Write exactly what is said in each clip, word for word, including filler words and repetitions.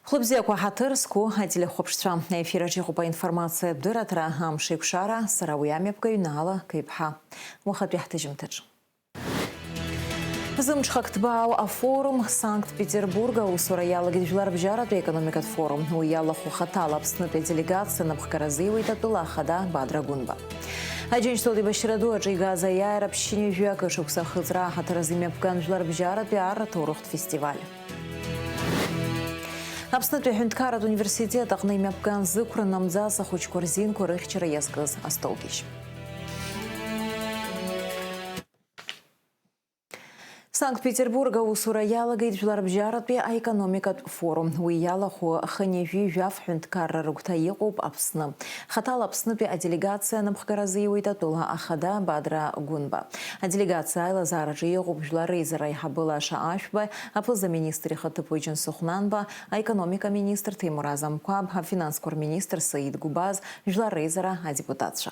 Хәлыбзиақәа, ҳаҭыр зқәу ателехәаԥшцәа, аефираҿ иҟоуп аинформациатә дырраҭара «Амш еиқәшара», сара уи амҩаԥгаҩ Наала Кеиԥҳа. Уахатәи ҳҭыжьымҭаҿ. Зымҽхак ҭбаау афорум Санкт-Петербург аусура иалагеит Жәларбжьаратәи аекономикатә форум. Уи иалахәу хаҭала Аԥснытәи аделегациа напхгара азиуеит атәыла ахада Бадра Гәынба. Аџьынџьтәылатә еибашьра ду аҿы игаз аиааира ԥшьынҩажәи акы шықәса ахыҵра аҳаҭыр азы имҩаԥган Жәларбжьаратәи арра ҭоурыхтә фестиваль. Аԥснытәи аҳәынҭқарратә университет аҟны имҩаԥган зықәра намӡац ахәыҷқәа рзинқәа рыхьчара иазкыз астолгьежь. Санкт-Петербург аусура иалагеит Жәларбжьаратәи аекономикатә форум. Уи иалахәу хынҩажәи жәаф ҳәынҭқарра рыгәҭа иҟоуп Аԥсны. Хаҭала Аԥснытәи аделегациа анапхгара азиуеит атәыла ахада Бадра Гәынба. Аделегациа аилазаараҿы иҟоуп Жәлар Реизара аиҳабы Лаша Ашәба, аԥыза-министр ихаҭыԥуаҩ Џьансыхә Нанба, аекономика министр Ҭемураз Амқәаб, афинансқәа рминистр Саид Гәбаз, Жәлар Реизара адепутатцәа.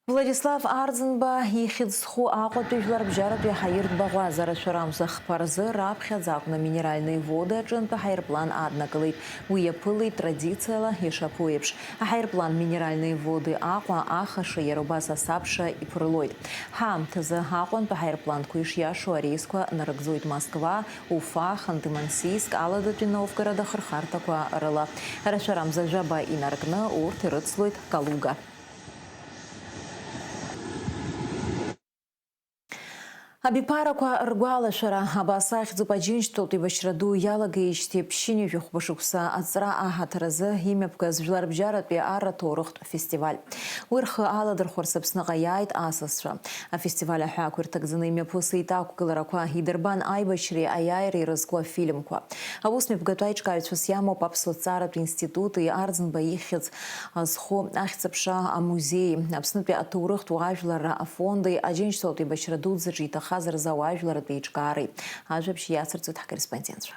Владислав Арӡынба ихьӡ зху Аҟәатәи жәларбжьаратәи аҳаиртә баӷәаза рашәарамза хԥа рзы раԥхьаӡа акәны Минеральные Воды аҿынтә аҳаирплан аднакылеит. Уи иаԥылеит традициала ишаԥу еиԥш. Аҳаирплан Минеральные Воды Аҟәа ахаша, иара убас асабша иԥырлоит. Ҳаамҭазы Аҟәантә аҳаирпланқәа ишиашоу арейсқәа нарыгӡоит Москва, Уфа, Ханты-Мансийск, Аладатәи Новгород ахырхарҭақәа рыла. Рашәарамза жәаба инаркны урҭ ирыцлоит Калуга. Абиԥарақәа ргәалашәара абас ахьӡуп Аџьынџьтәылатә еибашьра ду иалагеижьҭеи ԥшьынҩажәи хәба шықәса аҵра аҳаҭыр азы имҩаԥгаз Жәларбжьаратәи арра ҭоурыхтә фестиваль. Уи рхы аладырхәырц Аԥсныҟа иааит асасцәа. Афестиваль аҳәаақәа ирҭагӡаны имҩаԥысит ақәгыларақәа, идырбан аибашьреи аиааиреи рызку афильмқәа. Аусмҩаԥгатә аиҿкааҩцәас иамоуп Аԥсуа ҭҵааратә институти Арӡынба ихьӡ зху ахьӡ-аԥша амузеии, Аԥснытәи аҭоурыхтә уаажәларра афонди, Аџьынџьтәылатә еибашьра дуӡӡаҿы иҭахаз рзы ауаажәларратә еиҿкаареи. Ажәабжь иацырҵоит ҳкорреспондентцәа.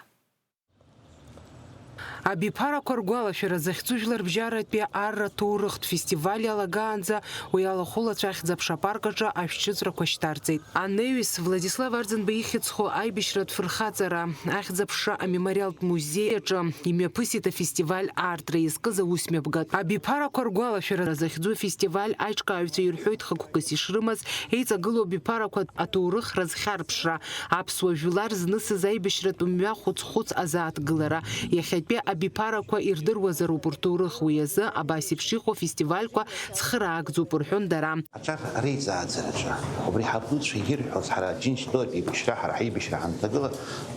Абиԥарақәа ргәалашәара захьӡу Жәларбжьаратәи арра ҭоурыхтә фестиваль иалагаанӡа уи алахәылацәа ахьӡ-аԥша апарк аҿы ашәшьыҵәрақәа шьҭарҵеит. Анеҩс Владислав Арӡынба ихьӡ зху аибашьратә фырхаҵара ахьӡ-аԥша амемориалтә музеи аҿы имҩаԥысит афестиваль аартра иазкыз аусмҩаԥгатә. Абиԥарақәа ргәалашәара захьӡу афестиваль аиҿкааҩцәа ирҳәоит хықәкыс ишрымаз, еиҵагылоу абиԥарақәа аҭоурых рызхьарԥшра, аԥсуа жәлар знысыз аибашьратә мҩа хәыц-хәыц азааҭгылара. Иахьатәи абиԥарақәа ирдыруазароуп рҭоурых, уи азы абас еиԥш иҟоу афестивальқәа цхыраагӡоуп, рҳәон дара. Аҿар реизааӡараҿы, убри ҳабдуцәа ирҳәоз, ҳара Аџьынџьтәылатә еибашьра, ҳара ҳаибашьра ҳанҭагыла,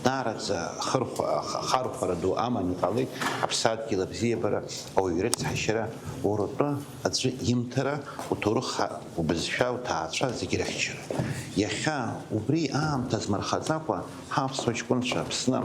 даараӡа хырхәа-, х-, хархәара ду аман иҟалеит, аԥсадгьыл абзиабара, ауаҩы рыцҳашьара, уара утәы аӡәы имҭара, уҭоурых, убызшәа, уҭаацәа зегь рыхьчара. Иахьа убри аамҭа змырхаӡакәа, ҳаԥсуа ҷкәынцәа Аԥсны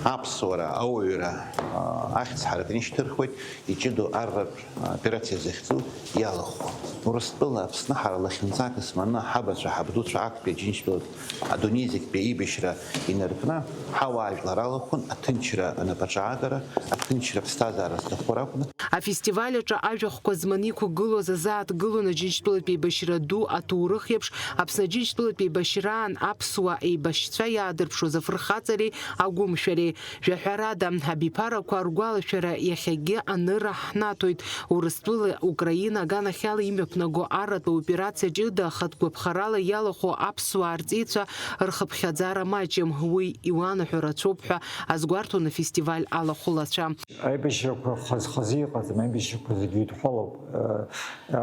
аԥсуара, ауаҩра, а, ахьӡ ҳаракны ишьҭырхуеит, иҷыдоу арратә операциа захьӡу иалахәу. Урыстәыла Аԥсны ҳара лахьынҵак зманы ҳабацәа, ҳабдуцәа актәи Аџьынџьтәылатә, адунеи зегьтәи аибашьра инаркны, ҳауаажәлар алахәын аҭынчра анапаҿы аагара, аҭынчра аԥсҭазаара зҭаху ракәны. Афестиваль аҿы ажәахәқәа зманы иқәгылоз азааҭгылон Аџьынџьтәылатә еибашьра ду аҭоурых еиԥш, Аԥсны Аџьынџьтәылатә еибашьраан аԥсуа еибашьцәа иаадырԥшуаз афырхаҵареи агәымшәареи. Жәаҳәарада, абиԥарақәа ргәалашәара иахьагьы аныра ҳнаҭоит. Урыстәыла Украина аганахьала имҩаԥнаго арратә операциа ҷыда ахатә гәаԥхарала иалахәу аԥсуаа рҵеицәа рхыԥхьаӡара маҷым. Уи иуанаҳәо рацәоуп ҳәа азгәарҭон афестиваль алахәылацәа. Аибашьрақәа хаз-хазы иҟаӡам, аибашьрақәа зегьы идҳәалоуп. Э,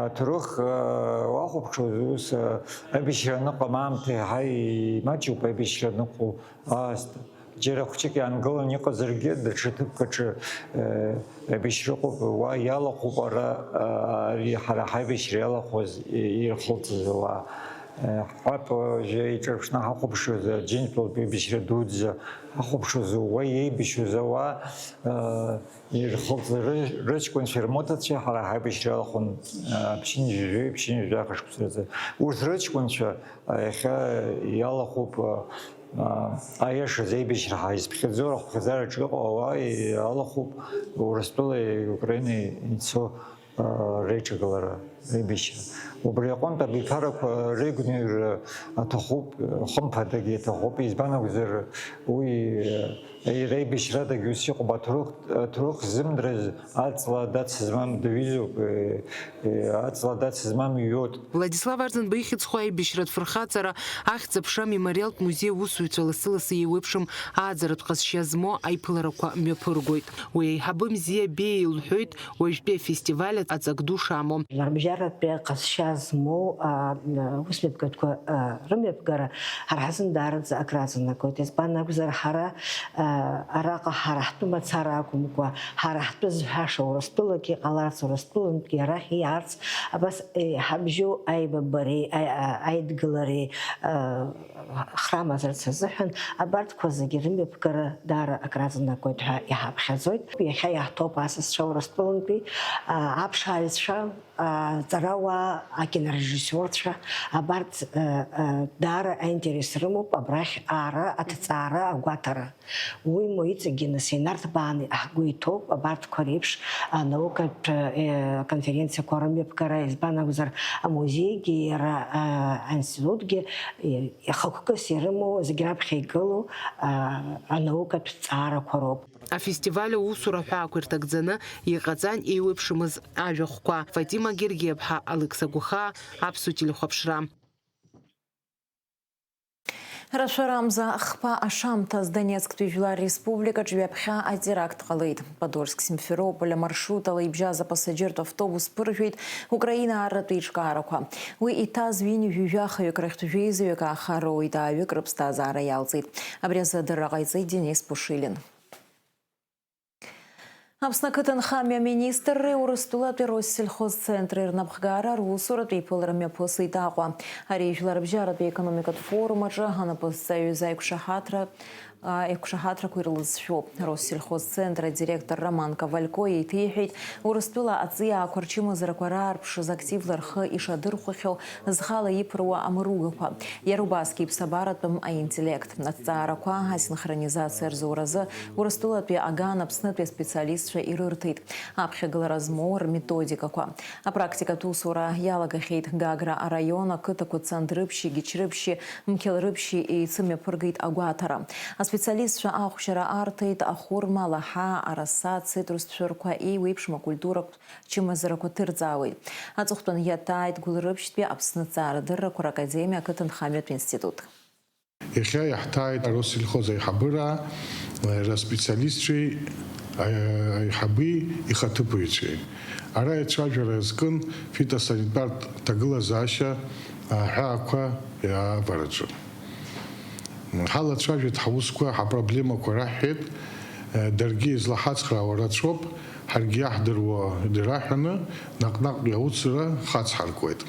аҭоурых, э, уахәаԥшуаз ус, э, аибашьра аныҟам аамҭа иаҳа имаҷуп, аибашьра аныҟоу аасҭа. Џьара хәҷык иаангыланы иҟазаргьы, даҽа ҭыԥк аҿы, э, аибашьра ыҟоуп, уа иалахәуп ара, э, ари ҳара ҳаибашьра иалахәыз, и-, ирхылҵыз ауаа. Э, ҳҳәап, уажәы иҿырԥшны ҳахәаԥшуазар, Аџьынџьтәылатә еибашьра дуӡӡа ҳахәаԥшуазар, уа иеибашьуаз ауаа, э, ирхылҵыз ры-, рыҷкәынцәа рмоҭацәа ҳара ҳаибашьра иалахәын, э, ԥшьынҩажәи, ԥшьынҩажәи ахышықәса рзы. Урҭ рыҷкәынцәа, э, иахьа иалахәуп, э, э, аиашаз аибашьра ҳаизԥхьаӡо, рхыԥхьаӡараҿы иҟоу ауаа иалахәуп Урыстәылеи Украинеи ицо, э, реиҿагылара, реибашьра. Убри аҟынтә абиԥарақәа реигәныҩра аҭахуп, хымԥадагьы иаҭахуп, избан акәзар, уи, э, иреибашьрадагьы ус иҟоуп, аҭоурых, аҭоурых ззымдрыз аҵла дац змам даҩызоуп, э, э, аҵла дац змам иҩуеит. Владислав Арӡынба ихьӡ зху аибашьратә фырхаҵара Ахьӡ-аԥша амемориалтә музеи аусзуҩцәа лассы-лассы еиуеиԥшым ааӡаратә ҟазшьа змоу аиԥыларақәа мҩаԥыргоит. Уи аиҳабы Мзиа Беиа илҳәоит, уажәтәи афестиваль аҵак ду шамоу. Жәларбжьаратәи ҟазшьа змоу, а, аусмҩаԥгатәқәа, а, рымҩаԥгара ҳара ҳзын даараӡа акраҵанакуеит. Избан акәзар, ҳара, а, араҟа ҳара ҳтәы мацара акәымкәа, ҳара ҳтәы зҳәаша Урыстәылак иҟаларц, Урыстәылантәгьы арахь иаарц, абас, е, ҳабжьоу аибабареи, аи-, а-, аидгылареи, а, храмазарц азыҳәан абарҭқәа зегьы рымҩаԥгара даара акраҵанакуеит ҳәа иҳаԥхьаӡоит. Иахьа иаҳҭоуп асасцәа Урыстәылантәи, а, аԥшааҩцәа, а, ҵарауаа, акинорежиссиорцәа, абарҭ, а, а, даара аинтерес рымоуп абрахь аара, аҭҵаара, агәаҭара. Уимоу иҵегьы нас инарҭбааны ҳгәы иҭоуп абарҭқәа реиԥш анаукатә, э, конференциақәа рымҩаԥгара, избан акәзар, амузеигьы иара, а, аинститутгьы, э, хықәкыс ирымоу зегь раԥхьа игылоу, а, анаукатә ҵаарақәа роуп. Афестиваль аусура аҳәаақәа ирҭагӡаны иҟаҵан еиуеиԥшымыз ажәахәқәа. Фатима Гергиаԥҳа, Алықьса Гәахаа, Аԥсуа телехәаԥшра. Рашәарамза хԥа ашамҭаз Донецктәи Жәлар Республикаҿ ҩаԥхьа атеракт ҟалеит. Подольск-Симферополь амаршрут ала ибжьаз апассаџьыртә автобус ԥыржәеит Украина арратә еиҿкаарақәа. Уи иҭаз ҩынҩажәи жәахаҩык рахьтә жәеизаҩык ааха роуит, ааҩык рыԥсҭазаара иалҵит. Абри азы адырра ҟаиҵеит Денис Пушилин. Аԥсны ақыҭанхамҩа аминистрреи Урыстәылатәи Россельхозцентри рнапхгара русуратә еиԥылара мҩаԥысит Аҟәа. Ари Жәларбжьаратәи аекономикатә форум аҿы анапысҵаҩы изы аиқәшаҳаҭра, а, аиқәшаҳаҭрақәа ирлызшәоуп. Россельхозцентр адиректор Роман Ковалько еиҭеиҳәеит, Урыстәыла аҵиаақәа рчымазарақәа раарԥшыз активла рхы ишадырхәахьоу зхала иԥыруа амыругақәа. Иара убасгьы иԥсабаратәым аинтеллект, аҭҵаарақәа, асинхронизациа рзуразы Урыстәылатәи аган Аԥснытәи аспециалистцәа ирырҭеит аԥхьагылара змоу рметодикақәа. Апрактикатә усура иалагахьеит Гагра араион ақыҭақәа Цандрыԥшьи, Гьычрыԥшьи, Мқьалрыԥшьи еицымҩаԥыргеит агәаҭара. Аспециалистцәа ахәшьара арҭеит ахәырма, алаҳа, араса, ацитрустә шәырқәа, еиуеиԥшым акультуратә чымазарақәа ҭырҵаауеит. Аҵыхәтәан иаҭааит Гәылрыԥшьтәи Аԥсны Аҭҵаарадыррақәа ракадемиа ақыҭанхамҩатә институт. Иахьа иаҳҭааит Россельхоз аиҳабыра, аспециалистцәеи, аиҳаби ихаҭыԥуаҩцәеи. Ара ацәажәара азкын фитосанитартә ҭагылазаашьа аҳәаақәа авараҿы. Ҳалацәажәеит ҳусқәа, ҳапроблемақәа раҳҳәеит, даргьы излаҳацхраауа рацәоуп, ҳаргьы иаҳдыруа ираҳәаны, наҟ-наҟ иауцра хацҳаркуеит.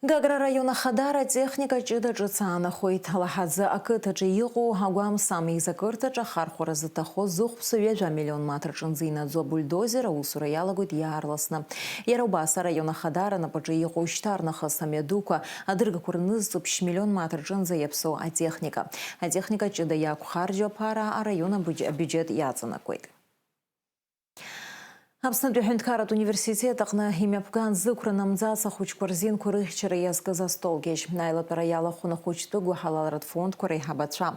Гагра араион ахадара атехника ҷыда ҿыц аанахәеит. Лаҳаӡы ақыҭаҿы иҟоу агәамсам еизакырҭаҿы ахархәара зыҭахо зыхәԥса ҩажәа миллион мааҭ рҿынӡа инаӡо абульдозер аусура иалагоит иаарласны. Иара убас араион ахадара напаҿы иҟоу шьҭарнахыс амҩадуқәа адыргақәа рнызҵо ԥшь миллион мааҭ рҿынӡа иаԥсоу атехника. Атехника ҷыда иақәхарџьо аԥара араион абюдж-, абиуџьет иаҵанакуеит. Аԥснытәи аҳәынҭқарратә университет аҟны имҩаԥган зықәра намӡац ахәыҷқәа рзинқәа рыхьчара иазкыз астолгьежь. Аилатәара иалахәын ахәыҷтәы гәыҳалалратә фондқәа реиҳабацәа,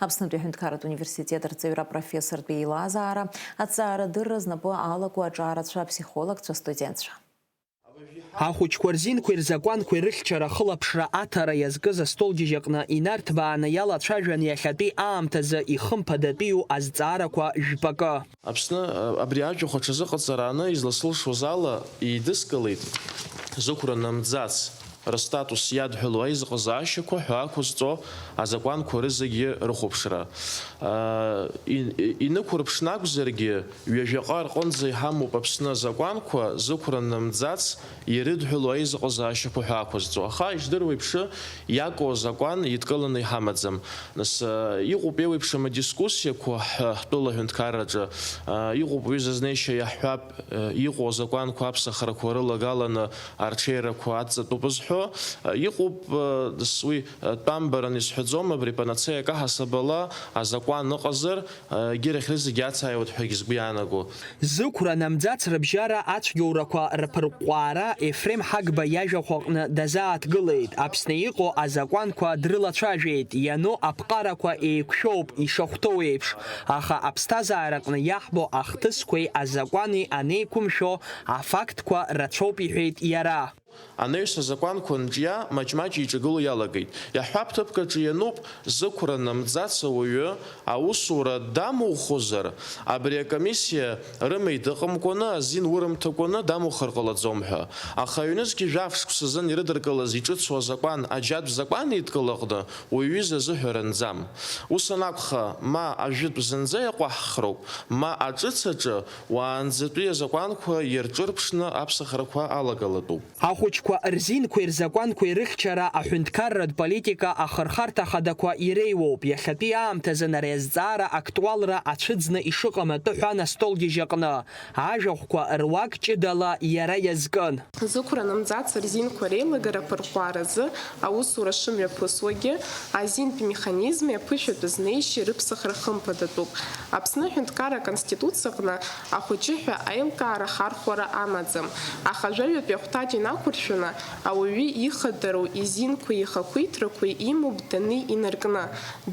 Аԥснытәи аҳәынҭқарратә университет арҵаҩра профессортә еилазаара, аҭҵаарадырра знапы алаку аҿарацәа, аԥсихологцәа, астудентцәа. Ахәыҷқәа рзинқәеи рзакәанқәеи рыхьчара ахылаԥшра аҭара иазкыз астолгьежь аҟны инарҭбааны иалацәажәан иахьатәи аамҭазы ихымԥадатәиу азҵаарақәа жәпакы. Аԥсны, а, абри ажәахә аҽазыҟаҵарааны изласылшоз ала еидыскылеит зықәра намӡац рыстатус иадҳәалоу аизыҟазаашьақәа ҳәа ақәызҵо азакәанқәа рызегьы рыхәаԥшра. А, и-, и-, инықәырԥшны акәзаргьы, ҩажәаҟа рҟынӡа иҳамоуп Аԥсны азакәанқәа зықәра намӡац ирыдҳәалоу аизыҟазаашьақәа ҳәа ақәызҵо. Аха, иждыруа еиԥш, иаку азакәан идкыланы иҳамаӡам. Нас, а, иҟоуп еиуеиԥшым адискуссиақәа ҳ-, ҳтәыла аҳәынҭқарраҿы, а, иҟоуп уи зазнеишьа иаҳҳәап, а, иҟоу азакәанқәа аԥсахрақәа рылагаланы арҽеирақәа адҵатәуп зҳәо. ҳәо, иҟоуп, ус уи тәамбаран исҳәаӡом, абри панацеиак аҳасабала азакәан ыҟазар, егьырахь рызегьы ацааиуеит ҳәагьы сгәы иаанаго. Зықәра намӡац рыбжьара ацәгьоурақәа рԥырҟәҟәаара Ефрем Ҳагба иажәахә аҟны дазааҭгылеит, Аԥсны иҟоу азакәанқәа дрылацәажәеит, иану аԥҟарақәа еиқәшәоуп, ишахәҭоу еиԥш, аха аԥсҭазаараҟны иаҳбо ахҭысқәеи азакәани анеиқәымшәо афактқәа рацәоуп, иҳәеит иара. Анаҩс азакәанқәа нҿиа маҷ-маҷ еиҿагыло иалагеит. Иаҳҳәап, ҭыԥк аҿы иануп, зықәра намӡац ауаҩы аусура дамухозар, абри акомиссиа рымаид ыҟамкәаны, азин урымҭакәаны дамухыр ҟалаӡом ҳәа. Аха аҩнызқьи жәаф шықәсазын ирыдыркылаз иҿыцу азакәан аџьатә закәан еидкылаҟны уаҩы изы азыҳәа ранӡам. Ус анакәха, ма ажәытә зынӡа иаҟәаҳхроуп, ма аҿыц аҿы уаанӡатәи азакәанқәа ирҿырԥшны аԥсахрақәа алагалатәуп. Ахәыҷқәа рзинқәеи рзакәанқәеи рыхьчара аҳәынҭқарратә политика ахырхарҭа хадақәа иреиуоуп. Иахьатәи аамҭазын ари азҵаара актуалра ацәыӡны ишыҟам атәы ҳәан астолгьежь аҟны ажәахәқәа руак ҷыдала иара иазкын. Зықәра намӡац рзинқәа реилагара аԥырхәаразы аусура шымҩаԥысуагьы азинтә механизми аԥышәатә знеишьеи рыԥсахра хымԥадатәуп. Аԥсны аҳәынҭқарра аконституциаҟны ахәыҷы ҳәа аилкаара хархәара амаӡам, аха жәаҩатәи ахәҭаҷ инақәыршәаны ауаҩы ихадароу изинқәеи ихақәиҭрақәеи имоуп даны инаркны,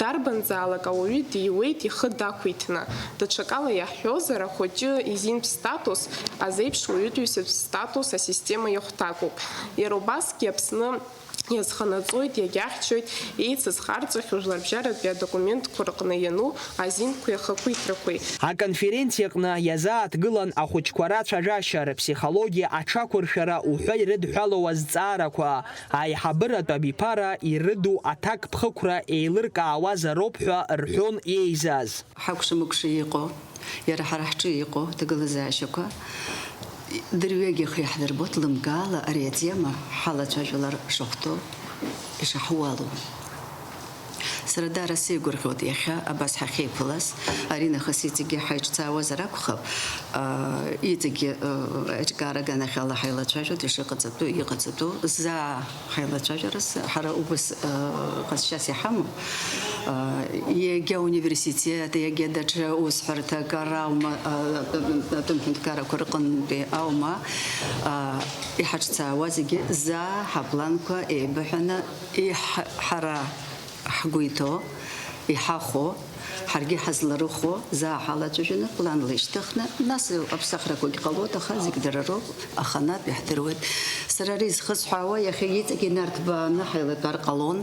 дарбанзаалак ауаҩы диуеит ихы дақәиҭны. Даҽакала иаҳҳәозар, ахәыҷы изинтә статус азеиԥш уаҩытәыҩсатә статус асистема иахәҭакуп. Иара убасгьы Аԥсны иазханаҵоит, иагьахьчоит, еицызхарҵахьоу жәларбжьаратәи адокументқәа рҟны иану азинқәеи ахақәиҭрақәеи. Аконференциаҟны иазааҭгылан ахәыҷқәа рацәажәашьа, рыԥсихологиа аҽақәыршәара уҳәа ирыдҳәалоу азҵаарақәа, аиҳабыратә абиԥара ирыду аҭакԥхықәра еилыркаауазароуп ҳәа рҳәон еизаз. Ҳакәша-мыкәша иҟоу, иара ҳара ҳҿы иҟоу аҭагылазаашьақәа дырҩегьых иаҳдырбоит, лымгаала ари атема ҳалацәажәалар шахәҭоу, ишаҳуалу. Сара даара сеигәырӷьоит иахьа абас ҳахьеиԥылаз, аринахыс иҵегьы ҳаиҿцаауазар акәхап, аа, иҵегьы, аа, аиҿкаара аганахьала ҳаилацәажәоит, ишыҟаҵатәу, иҟаҵатәу, заа. Ҳаилацәажәараз ҳара убас, э, ҟазшьас иҳамоу, э, иагьа университет, иагьа даҽа усҳәарҭак ара аума, э, атәым ҳәынҭқаррақәа рҟынтәи аума, э, иҳаҿцаауа зегьы заа ҳапланқәа еибыҳәаны иҳ-, ҳара ҳгәы иҭоу, иҳахәо, ҳаргьы ҳазларыхәо заа ҳалацәажәаны, планла ишьҭыхны, нас аԥсахрақәагь ҟалоит, аха зегь дара роуп, аханатә иаҳдыруеит. Сара ари зхысҳәаауа иахьа иҵегь инарҭбааны ҳаилатәар ҟалон,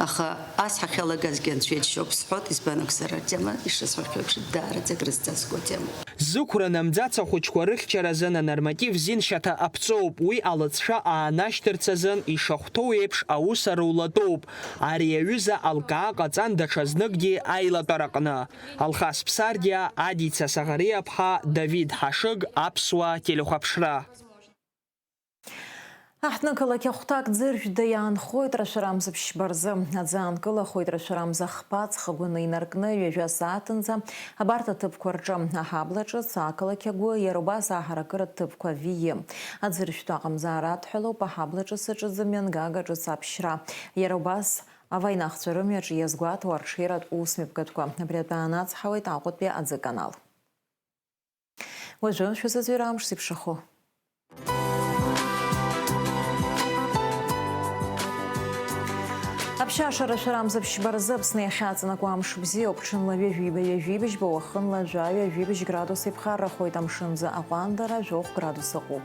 аха ас ҳахьалагазгьы Анцәа иџьшьоуп сҳәоит, избан акәзар, атема, ишысҳәахьоу еиԥш, даараӡа акрызҵазкуа темоуп. Зықәра намӡац ахәыҷқәа рыхьчаразын анорматив зин шьаҭа аԥҵоуп, уи алыҵшәа аанашьҭырц азын ишахәҭоу еиԥш аус арулатәоуп. Ари аҩыза алкаа ҟаҵан даҽазныкгьы аилатәараҟны. Алхас Ԥсардиа, Адица Саӷариаԥҳа, Давид Ҳашыг, Аԥсуа телехәаԥшра. Аҳҭнықалақь ахәҭак ӡыржәда иаанхоит рашәарамза ԥшьба рзы. Аӡы аанкылахоит рашәарамза хԥа ҵхагәаны инаркны ҩажәа сааҭынӡа абарҭ аҭыԥқәа рҿы. Аҳабла ҿыц ақалақь агәы иара убас аҳаракыратә ҭыԥқәа В И. Аӡыржәтә аҟамзаара адҳәалоуп аҳабла ҿыц аҿы ӡымҩангага ҿыц аԥшьра. Иара убас аваинахцәа рымҩаҿ иазгәаҭоу арҽеиратә усмҩаԥгатәқәа. Абри атәы аанацҳауеит Аҟәатәи аӡыканал. Уажәы шәызыӡырҩра амш зеиԥшрахо. Аԥшьашара шәарамза ԥшьба рзы Аԥсны иахьаҵанакуа амш бзиоуп, ҽынла ҩажәиба, ҩажәибжьба, уахынла жәаҩа, жәибжь градус иԥхаррахоит, амшынӡы аҟәандара жәохә градус ыҟоуп.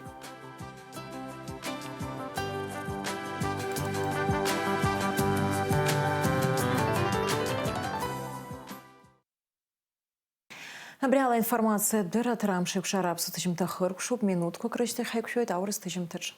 Абри ала аинформациатә дырраҭара амш еиқәшара аԥсуа ҭыжьымҭа хыркәшоуп, минуҭқәак рышьҭахь ҳаиқәшәоит аурыс ҭыжьымҭаҿы.